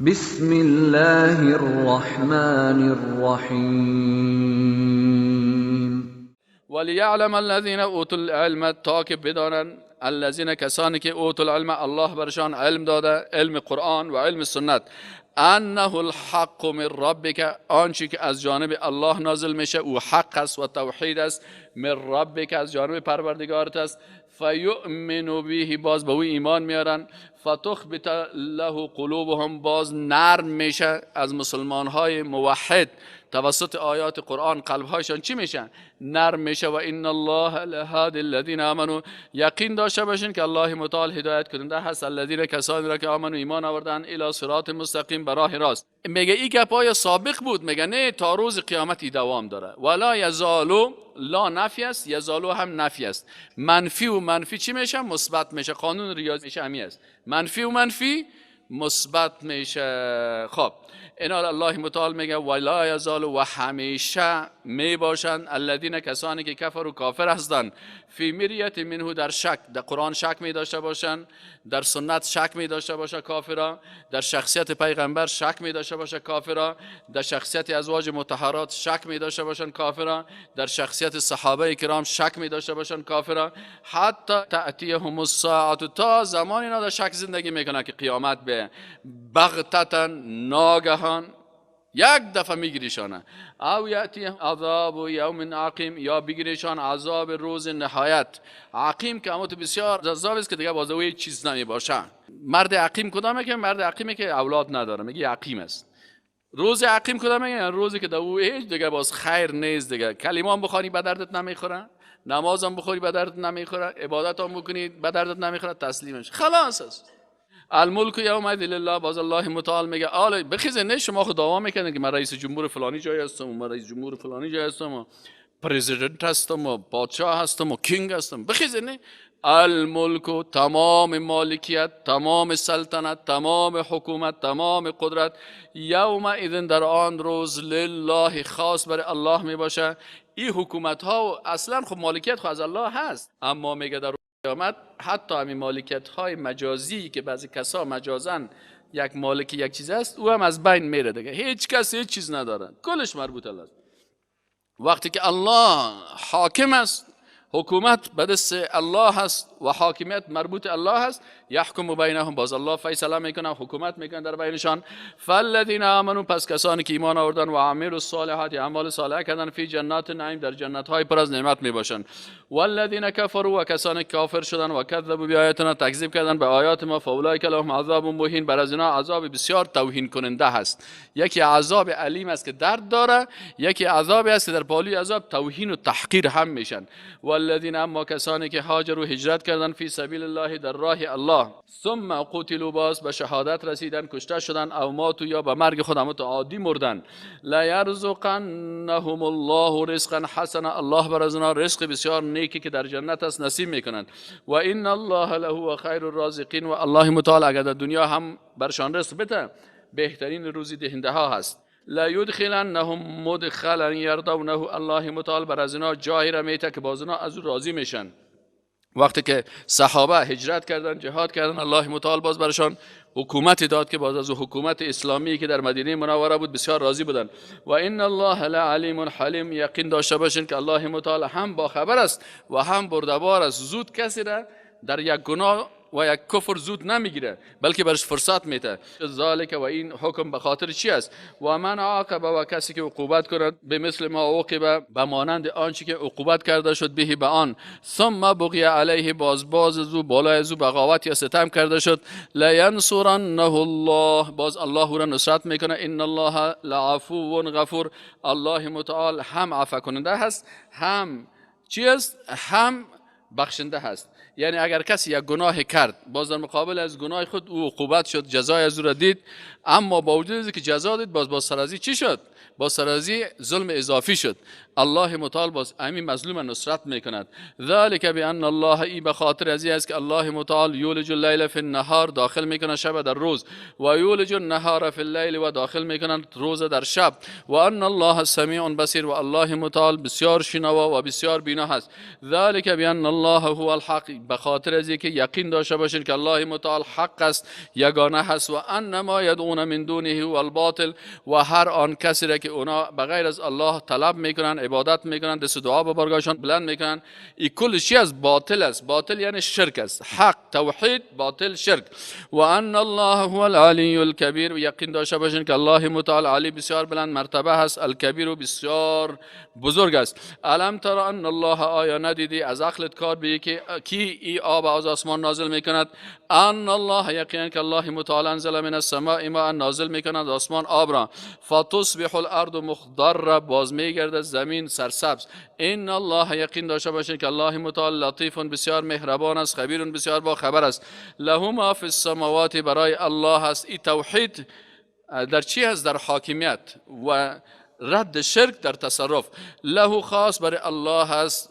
بسم الله الرحمن الرحیم. ولیعلم الذین اوتوا العلم، تا که بدانند الذین کسانی که اوتوا العلم، الله برشان علم داده، علم قرآن و علم سنت، انه الحق من ربک، آنچه که از جانب الله نازل میشه او حق است و توحید است، من ربک از جانب پروردگارت است، فیؤمنوا به، باز به او ایمان میارن، فتخبت له قلوبهم، باز نرم میشه از مسلمان های موحد توسط آیات قرآن قلبهایشان چی میشن؟ نرم میشه. و ان الله لهادی الذین آمنوا، یقین داشته باشین که الله متعال هدایت کننده هست الذین کسانی را که آمنوا ایمان آوردن، الی صراط مستقیم، به راه راست. میگه این گپ های سابق بود، میگه نه تا روز قیامت دوام داره. ولا یزالو، لا نفی است، یزالو هم نفی است، منفی و منفی چی میشه؟ مثبت میشه. قانون ریاضی میشه همی است، منفی و منفی مثبت میشه. خب اینا الله متعال میگه ولا یزال، و همیشه می باشند الذین کسانی که کفر و کافر هستند، فی مریت منه، در شک، در قرآن شک می داشته باشند، در سنت شک می داشته باشه کافرا، در شخصیت پیغمبر شک می داشته باشه کافرا، در شخصیت ازواج مطهرات شک می داشته باشند کافرا، در شخصیت صحابه کرام شک می داشته باشند کافرا، حتی تأتیهم الساعه، تا زمانی اینا در شک زندگی میکنن که قیامت به بغتتا، ناگهان یک دفعه میگیریشانه، او یأتی عذاب یوم عقیم، یا بگیریشان عذاب روز نهایت. عقیم که اموت بسیار عذاب است که دیگه باز او چیز نمی باشه. مرد عقیم کدامه؟ که مرد عقیمه که اولاد نداره، میگه عقیم است. روز عقیم کدامه؟ یعنی روزی که در او هیچ دیگه باز خیر نیست دیگه، کلمه هم بخوانی به دردت نمیخوره، نماز هم بخوری به دردت نمیخوره، عبادت هم بکنی به دردت نمیخوره، تسلیمش خلاص است. الملک یومئذ لله، باز الله متعال میگه آله بخیزه، نه شما خود دعوا میکنید که من رئیس جمهور فلانی جای هستم و من رئیس جمهور فلانی جای هستم و president هستم و پادشاه هستم و king هستم. بخیزه، نه الملک تمام مالکیت، تمام سلطنت، تمام حکومت، تمام قدرت، یومئذ در آن روز لله، خاص برای الله میباشه. این حکومت ها اصلا خب مالکیت خو از الله هست، اما میگه در قیامت حتی همین مالکیت های مجازی که بعضی کسا مجازن یک مالک یک چیز است، او هم از بین میره دیگه، هیچ کس هیچ چیز نداره، کلش مربوط الله است. وقتی که الله حاکم است، حکومت به دست الله هست و حاکمیت مربوط الله هست، یحکم بینهم، باز الله فیصله میکنه، حکومت میکنه در بینشان. فالذین آمنوا، پس کسانی که ایمان آوردن و عملوا الصالحات، اعمال صالحه کردن، فی جنات النعیم، در جنت های پر از نعمت میباشند. والذین کفروا، و کسانی که کافر شدن و کذبوا بیااتنا، تکذیب کردن به آیات ما، فاولئک لهم عذاب مهین، بر از اینا عذاب بسیار توهین کننده هست. یکی عذاب الیم است که درد داره، یکی عذابی است که در پالوی عذاب توهین و تحقیر هم میشن. والذین، اما کسانی که هاجروا، هجرت کردن، فی سبیل الله، در راه الله، ثم قتلوا، باز به شهادت رسیدن، کشته شدن، او ماتوا، یا به مرگ خود همون عادی مردن، لا یرزقنهم الله رزقا حسنا، الله بر از آنها رزق بسیار نیکی که در جنت است نصیب میکنند. و ان الله لهو خیر الرازقین، و الله متعال اگر در دنیا هم برشان رزق بده بهترین روزی دهنده ها هست. لا یدخلنهم مدخلا یرضونه، الله متعال بر از اینا جایی را میته که باز اینا از او راضی میشن. وقتی که صحابه هجرت کردن، جهاد کردن، الله متعال باز برشان حکومت داد که باز از حکومت اسلامی که در مدینه منوره بود بسیار راضی بودن. و ان الله لعلیم حلیم، یقین داشته باشین که الله متعال هم با خبر است و هم بردبار است. زود کسی را در یک گناه و یک کفر زود نمیگیره، بلکه برش فرصت میده. ذالک، و این حکم به خاطر چی است؟ و من عاقب، و کسی که عقوبت کند، به مثل ما عوقب، به مانند آنچه که عقوبت کرده شد، به به آن، ثم بغی علیه، باز از او بالای از او بغاوت یا ستم کرده شد، لینصرنه الله، باز الله او را نصرت میکنه. ان الله لعفو غفور، الله متعال هم عفو کننده هست، هم چی است؟ هم بخشنده هست. یعنی اگر کسی یک گناه کرد، باز در مقابل از گناه خود او عقوبت شد، جزای از او را دید، اما با وجود اینکه جزا دید، باز با سرازی چی شد؟ با سرازی ظلم اضافی شد. الله متعال باز همین مظلوم نصرت میکند. ذالک بان الله، ای به خاطر از است که الله متعال یولج اللیل فی النهار، داخل میکنه شب در روز، و یولج النهار فی اللیل، و داخل میکنند روز در شب، و ان الله سمیع بصیر، و الله متعال بسیار شنوا و بسیار بینا هست. ذالک بان الله هو الحق، به خاطر از اینکه یقین داشته باشین که الله متعال حق است، یگانه هست. و ان ما یدعون من دونه هو الباطل، و هر آن کسی را که اونا بغیر از الله طلب میکنن، عبادت میکنن، دست دعا به بارگاهشان بلند میکنن، این کل چی از باطل است. باطل یعنی شرک است. حق توحید، باطل شرک. و ان الله هو العلی الکبیر، و یقین داشته باشین که الله متعال علی بسیار بلند مرتبه هست، الکبیر و بسیار بزرگ است. الم تر ان الله، آیا ندیدی از عقلت کار بگی که کی ای آب از آسمان نازل میکند؟ ان الله، یقینا که الله متعال انزل من السماء ماء، نازل میکند آسمان آب را، فتصبح الارض مخضره، باز میگردد زمین سرسبز. ان الله، یقین داشته باشین که الله متعال لطیف بسیار مهربان است، خبیر بسیار با خبر است. له ما فی السماوات، برای الله است. این توحید در چی هست؟ در حاکمیت و رد شرک در تصرف. له خاص برای الله هست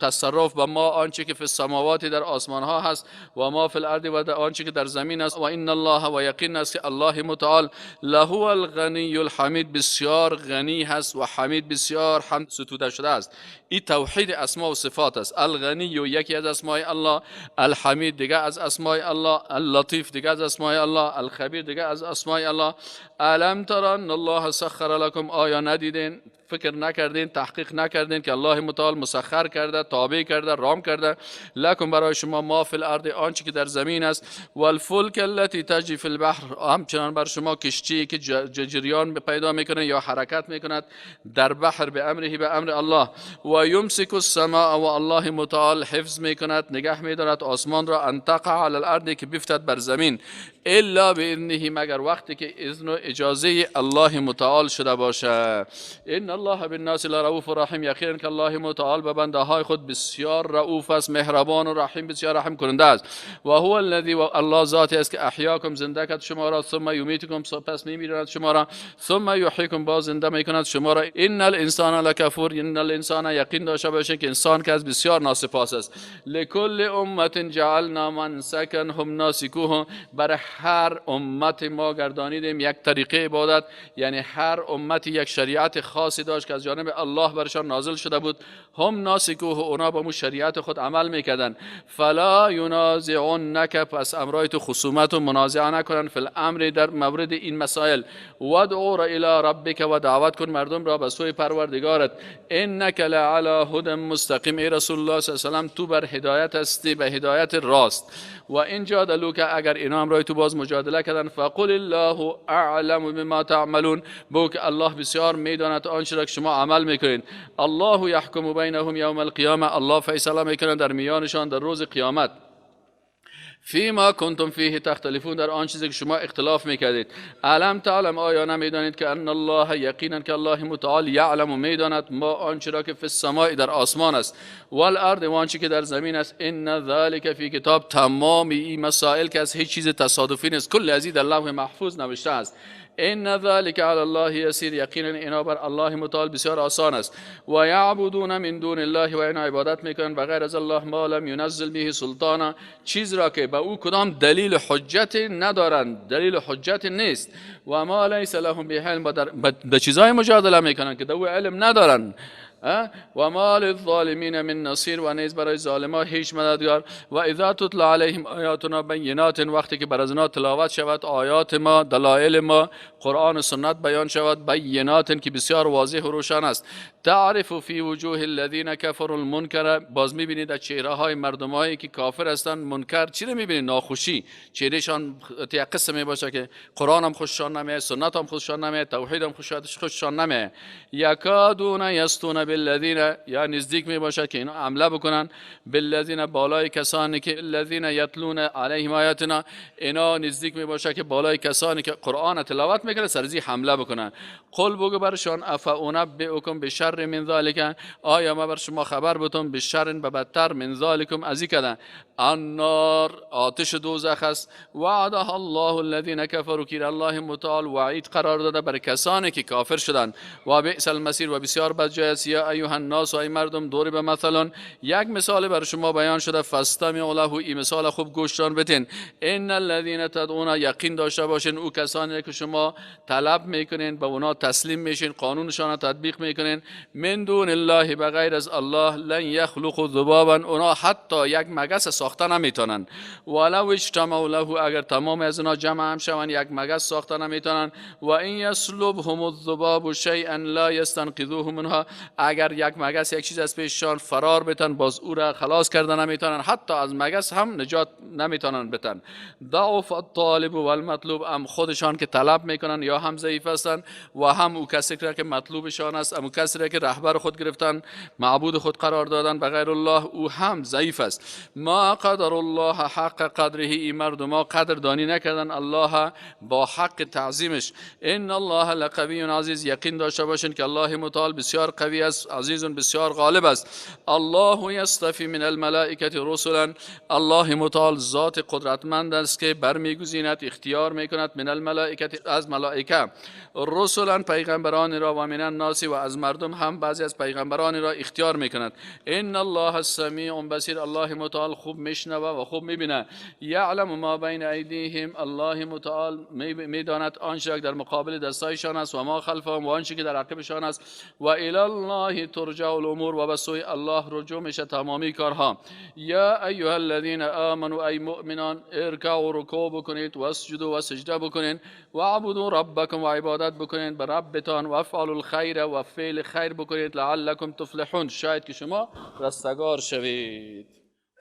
تصرف به ما آنچه که فی السماوات در آسمان ها هست، و ما فی الارض و آنچه که در زمین است. و ان الله، و یقین است که الله متعال له الغنی الحمید، بسیار غنی هست و حمید بسیار حمد ستوده شده است. این توحید اسما و صفات است. الغنی یکی از اسمای الله، الحمید دیگه از اسمای الله، اللطیف دیگه از اسمای الله، الخبیر دیگه از اسمای الله. الم تر ان الله سخر لكم، آیا ندیدین، فکر نکردین، تحقیق نکردین که الله متعال مسخر کرده، تابع کرده، رام کرده لکم برای شما ما فی الارض آنچه که در زمین است، والفلک التي تجری فی البحر، همچنان بر شما کشتی که جریان پیدا میکنه یا حرکت میکند در بحر، به امره، به امر الله. و یمسک السماء، و الله متعال حفظ میکند، نگه میدارد آسمان را، ان تقع علی الارض، که بیفتد بر زمین، الا باذنه، مگر وقتی که اذن و اجازه الله متعال شده باشه. ان الله بالناس لرؤوف رحیم، یقینا که الله متعال به بنده های خود بسیار رؤوف است، مهربان و رحیم، بسیار رحم کننده است. و هو الذی، و الله ذاتی است که احیاکم، زنده کرد شما را، ثم یمیتکم، پس میمیراند شما را، ثم یحییکم، باز زنده میکند شما را. ان الانسان لکفور، ان الانسان، یقین داشته باشید که انسان که از بسیار ناسپاس است. لکل امه جعلنا منسکا هم ناسکوه، بر هر امت ما گردانیدیم یک طریقه عبادت، یعنی هر امتی یک شریعت خاصی داشت که از جانب الله برشان نازل شده بود. هم ناسکوه، اونا با مو شریعت خود عمل میکردن. فلا ینازعنک، پس امرای تو خصومت و منازعه نکنن، فی الامر، در مورد این مسائل. وادعو الی ربک، و دعوت کن مردم را به سوی پروردگارت. انک لعلی هدی مستقیم، ای رسول الله صلی الله علیه و سلم تو بر هدایت هستی، به هدایت راست. و این جادلوک، اگر اینا امرای تو باز مجادله کردن، فقل الله اعلم بما تعملون، بگو که الله بسیار میداند آنچه را که شما عمل میکنید. الله یحکم بینهم یوم القیامه، الله فیصله میکند در میانشان در روز قیامت. فیما کنتم فیه تختلفون، در آن چیزی که شما اختلاف میکردید. الم تعلم، آیا نمیدانید که ان الله، یقینا که الله متعال یعلم و میداند ما آنچه را که فی السماء در آسمان است، والارض و آنچه که در زمین است. ان ذلک فی کتاب، تمام این مسائل که از هیچ چیز تصادفی نیست، کل از این در لوح محفوظ نوشته است. ان ذلك علی الله یسیر، یقینا اینا بر الله متعال بسیار آسان است. و یعبدون من دون الله، و اینا عبادت میکنن بغیر از الله، ما لم ینزل به سلطانا، چیز را که به او کدام دلیل حجت ندارند، دلیل حجت نیست. و ما لیس لهم به علم، به چیزای مجادله میکنن که دو علم ندارن. و ما للظالمین من نصیر، و نیز برای ظالما هیچ مددگار. و اذا تتلی علیهم آیاتنا بینات، وقتی که بر از آنها تلاوت شود آیات ما، دلایل ما، قرآن و سنت بیان شود، بینات که بسیار واضح و روشن است. تعرف فی وجوه الذین کفروا المنکر، باز میبینید در چهره های مردمایی که کافر هستند منکر، چی رو میبینید؟ ناخوشی، چهرهشان یک قسم میباشه که قرآن هم خوششان نمیاد، سنت هم خوششان نمیاد، توحید هم خوششان نمیاد. یکادون یسطون بالذین، یا نزدیک می باشد که اینا عمله بکنن، بالذین، بالای کسانی که الذین یتلون علیهم آیاتنا، اینا نزدیک می باشد که بالای کسانی که قرآن تلاوت میکنه سرزی حمله بکنن. قل، بگو برشان، افانبئکم بشر من ذلک، آیا ما بر شما خبر بتم بشر، به بدتر، من ذلکم از این کردن، النار، آتش دوزخ است. وعدها الله الذین کفروا، که الله متعال وعید قرار داده بر کسانی که کافر شدند. و بئس المصیر، و بسیار بد جای است. یا یا ایها الناس، ای مردم، ضرب مثلا، یک مثال بر شما بیان شده، فاستمعوا له، این مثال خوب گوشتان بتین. ان الذين تدعون، یقین داشته باشین او کسانی که شما طلب میکنین، به اونا تسلیم میشین، قانونشان را تطبیق میکنین، من دون الله، بغیر از الله، لن یخلقوا ذبابا، اونا حتی یک مگس ساخته نمیتونن. ولو اجتمعوا له، اگر تمام از اونا جمع هم شوند یک مگس ساخته نمیتونن. و این یسلبهم الذباب شیئا لا یستنقذوه منها، اگر یک مگس یک چیز از پیششان فرار بتن باز او را خلاص کرده نمیتونن، حتی از مگس هم نجات نمیتونن بتن. ضعف الطالب والمطلوب، ام خودشان که طلب میکنن یا هم ضعیف هستن و هم او کسی که مطلوبشان است، ام او کسی که رهبر خود گرفتن، معبود خود قرار دادن بغیر الله، او هم ضعیف است. ما قدر الله حق قدره، ای مردم ما قدردانی نکردن الله با حق تعظیمش. ان الله لقوی عزیز، یقین داشته باشین که الله متعال بسیار قوی است، عزیز بسیار غالب است. الله یصطفی من الملائکه رسلا، الله متعال ذات قدرتمند است که برمیگزیند، اختیار میکند، من الملائکه، از ملائکه، رسلا، پیغمبران را، و من الناس، و از مردم هم بعضی از پیغمبران را اختیار میکند. ان الله السمیع بصیر، الله متعال خوب میشنوه و خوب میبینه. یعلم ما بین ایدیهم، الله متعال میداند آنچه در مقابل دستایشان است، و ما خلفهم، و آنچه که در عقبشان است. و الی الله ترجع الامور، و به سوی الله رجوع میشه تمامی کارها. یا ایها الذین آمنوا، ای مؤمنان، ارکعوا، رکوع بکنید، واسجدوا، و سجده بکنید، و اعبدوا ربکم، و عبادت بکنید به ربتان، و افعلوا الخیر، و فعل خیر بکنید، لعلکم تفلحون، شاید که شما رستگار شوید.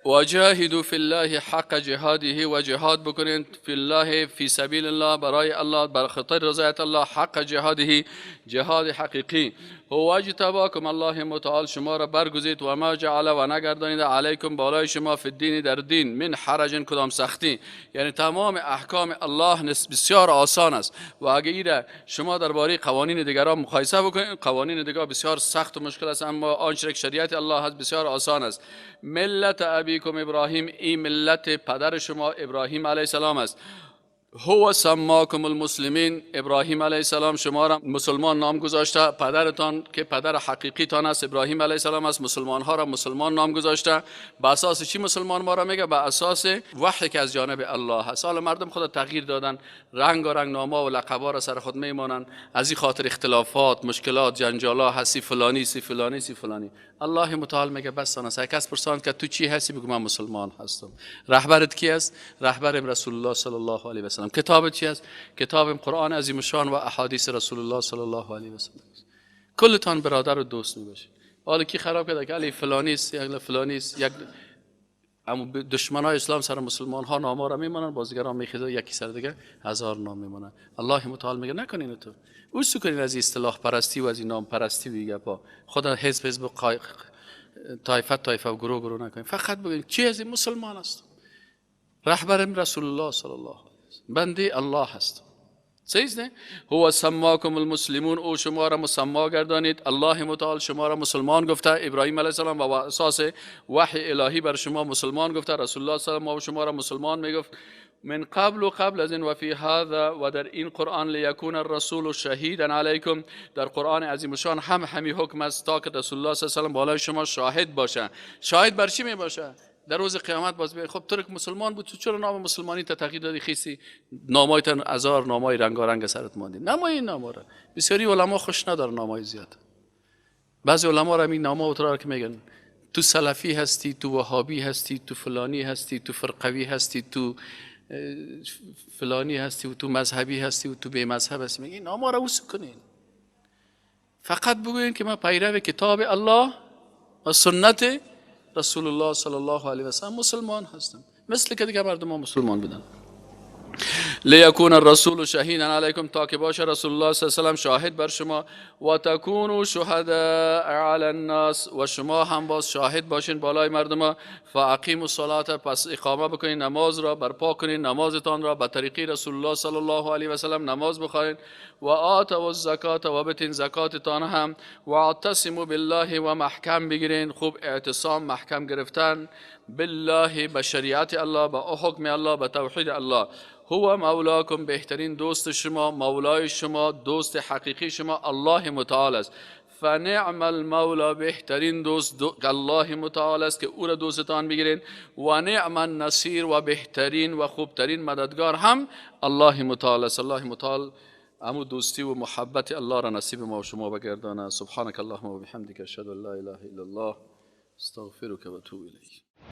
وجاهدوا فی الله حق جهاده، و جهاد بکنید فی الله، فی سبیل الله، برای الله، بر خاطر رضایت الله، حق جهاده، جهاد حقیقی. هو اجتباکم، الله متعال شما را برگزید، و ما جعل، و نگردانید، علیکم، بالای شما، فی الدین، در دین، من حرج، کدام سختی. یعنی تمام احکام الله بسیار آسان است و اگر شما درباره قوانین دیگران مقایسه بکنید، قوانین دیگر بسیار سخت و مشکل است، اما آنچه که شریعت الله هست بسیار آسان است. ملت ابیکم ابراهیم، این ملت پدر شما ابراهیم علیه السلام است. هو سماکم المسلمین، ابراهیم علیه السلام شما را مسلمان نام گذاشته، پدرتان که پدر حقیقی تان است ابراهیم علیه السلام است، مسلمان ها را مسلمان نام گذاشته. به اساس چی مسلمان ما را میگه؟ به اساس وحی که از جانب الله است. حالا مردم خود تغییر دادن، رنگ و رنگ نامه و لقبا را سر خود میمانند، از این خاطر اختلافات، مشکلات، جنجالا هستی، فلانی سی فلانی سی فلانی. الله متعال میگه بس آن است. کس پرسان که تو چی هستی، بگو من مسلمان هستم. رهبرت کی است؟ رهبرم رسول الله صلی الله علیه و سلم. کتاب چی است؟ کتاب قرآن عظیم شان و احادیث رسول الله صلی الله علیه و سلم. کلتان برادر و دوست میباشید. حالا کی خراب کرده که علی فلانی است، یک فلانی است، یک اما دشمنای اسلام سر مسلمان ها نامه را میمانند، بازیگران میخیزه یکی سر دیگه هزار نام میمانند. الله متعال میگه نکنین تو اوسو کنین از اصطلاح پرستی و از این نام پرستی و گپا. خدا حزب حزب و طایفه طایفه و گروه گروه نکنین، فقط بگین چی از مسلمان است، رهبرم رسول الله صلی الله علیه و بنده الله هست. صحیح نه؟ هو سماکم المسلمون، او شما را مسما گردانید. الله متعال شما را مسلمان گفته، ابراهیم علیه السلام و اساس وحی الهی بر شما مسلمان گفته، رسول الله صلی الله علیه و شما را مسلمان میگفت. من قبل و قبل از این، و فی هذا، و در این قرآن، لیکون الرسول شهیدا علیکم، در قرآن عظیم شان هم همی حکم است تا که رسول الله صلی الله علیه و سلم بالای شما شاهد باشه. شاهد بر چی می باشه؟ در روز قیامت باز بیای خب ترک مسلمان بود، تو چرا نام مسلمانی تا تغییر دادی؟ خیسی نامایتن هزار نامای رنگارنگ سرت ماندی. نمای این ناما را بسیاری علما خوش نداره، نامای زیاد. بعضی علما را این ناما را که میگن تو سلفی هستی، تو وهابی هستی، تو فلانی هستی، تو فرقوی هستی، تو فلانی هستی و تو مذهبی هستی و تو بی مذهب هستی. میگه این ناما را وسو کنین، فقط بگوین که من پیرو کتاب الله و سنت رسول الله صلی الله علیه و سلم مسلمان هستم، مثل که دیگه مردم مسلمان بودن. لیکون الرسول شهیدا علیکم، تا که باشه رسول الله صلی الله علیه و سلم شاهد بر شما، و تکونوا شهداء علی الناس، و شما هم باز شاهد باشین بالای مردم. فاقیموا الصلاة، پس اقامه بکنین نماز را، برپا کنین نمازتان را به طریقی رسول الله صلی الله علیه و سلم نماز بخوانید، و آتوا الزکات، و بتین زکاتتان هم، و اعتصموا بالله، و محکم بگیرین. خوب اعتصام محکم گرفتن بالله، به شریعت الله، به حکم الله، به توحید الله. هو مولاکم، بهترین دوست شما، مولای شما، دوست حقیقی شما الله متعال است. فنعم المولا، بهترین دوست الله متعال است که او را دوستتان بگیرین، و نعم النصیر، و بهترین و خوبترین مددگار هم الله متعال است. الله متعال امو دوستی و محبت الله را نصیب ما و شما بگردانه. سبحانك اللهم و بحمدک، اشهد ان لا اله الا الله، استغفرك و اتوب الیک.